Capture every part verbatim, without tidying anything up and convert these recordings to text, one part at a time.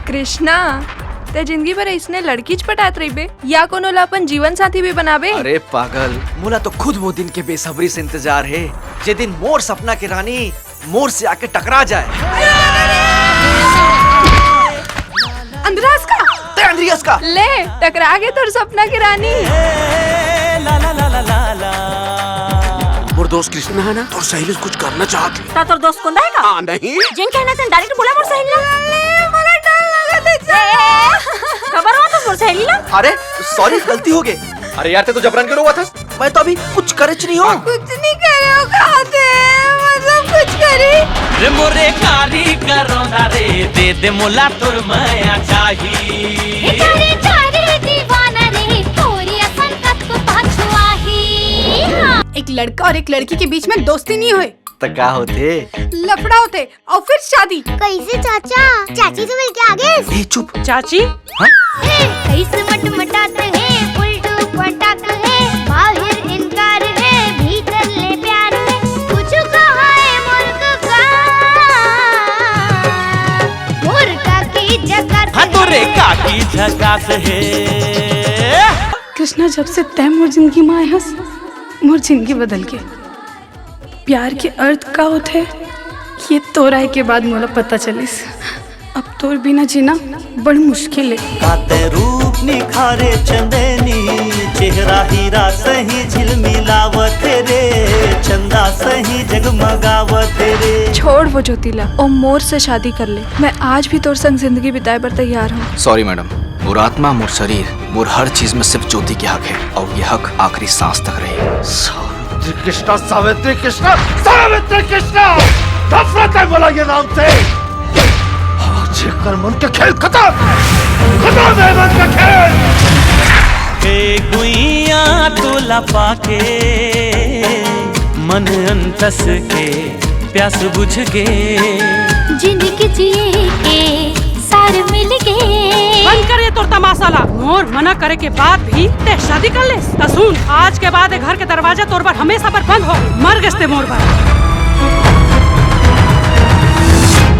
कृष्णा, तैं जिंदगी भर अइसने लड़कीच पटात रहिबे या कोनो ला अपन जीवन साथी भी बनाबे? अरे पागल, मोला तो खुद वो दिन के बेसब्री से इंतजार हे, जे दिन मोर सपना के रानी मोर से आके टकरा जाए। अंधरास का? तैं अंधरियस का? ले, टकरा गे तोर सपना के रानी। मोर दोस्त कृष्णा हे ना, तोर सहेली से कुछ करना चाहत हे। त तोर दोस्त कोंदा हे का? हाँ, नहीं। जेन कहना तेन direct बोला मोर सहेली ला। ले, मोला डर लगत हे। ए, ए, ए, काबर रोवत हस मोर सहेली ला? अरे, sorry, गलती हो गे। अरे यार, तैं तो जबरन के रोवत हस। मैं तो अभी कुछ करेच नहीं हूँ। कुछ नहीं करे हो, कहा थे, मतलब कुछ करी। रे मोरे कारी करोना रे, दे दे मोला तोर मया चाही। ए करे करे दीवाना रे, तोरी असन कतको पाछू आही। हाँ। एक लड़का और एक लड़की के बीच में दोस्ती नहीं होय। त का होथे? लफड़ा होथे। और फिर शादी। कैसे चाचा? चाची से मिलके आ गए? ए, चुप। चाची? हाँ? हे, कैसे मटमटात हे, उल्टू पटाक हे, बाहर इनकार हे, भीतर ले प्यार हे, कुछ कहा हे मुर्ख का, मुर्गा की जगह हाँ, तोरे काकी झकास हे। कृष्णा, जब से तैं मोर जिंदगी में आए हस, मोर जिंदगी बदल गे। प्यार के अर्थ का होथे, ये तोर आए के बाद मोला पता चलिस। अब तोर बिना जीना बड़ मुश्किल हे। काते रूप निखारे चंदेनी, चेहरा हीरा सही झिलमिलावत रे, चंदा सही जगमगावत रे। छोड़ वो ज्योति ला, ओ मोर से शादी कर ले। मैं आज भी तोर संग जिंदगी बिताए बर तैयार हूँ। Sorry madam, मोर आत्मा, मोर शरीर, मोर हर चीज में सिर्फ ज्योति के हक हे, और ये हक आखिरी सांस तक रही। सावित्री कृष्णा, सावित्री कृष्णा, सावित्री कृष्णा! नफरत हे मोला ये नाम से। आज ये कर मन के खेल खत्म, खत्म हे मन के खेल। ए गुइया तोला पाके मन अंतस के प्यास बुझ गे। जिंदगी जिए के सार मिल गे। बंद कर ये तोर तमाशा ला। मोर मना करे के बाद भी तैं शादी कर लेस। त सुन, आज के बाद ये घर के दरवाजा तोर बर हमेशा बर बंद हो। मर गेस तैं मोर बर।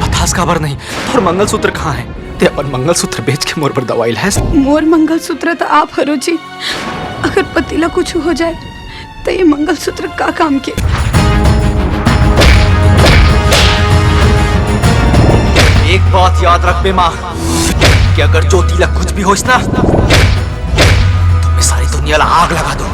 बतास काबर नहीं, तोर मंगलसूत्र कहाँ हे? तैं अपन मंगलसूत्र बेच के मोर बर दवाई लाएस। मोर मंगलसूत्र त आप हरो जी, अगर पति ला कुछ हो जाए त ये मंगलसूत्र का काम के? एक बात याद रखबे माँ, कि अगर ज्योति ला कुछ भी होइस ना, तो मैं सारी दुनिया ला आग लगा दूँ।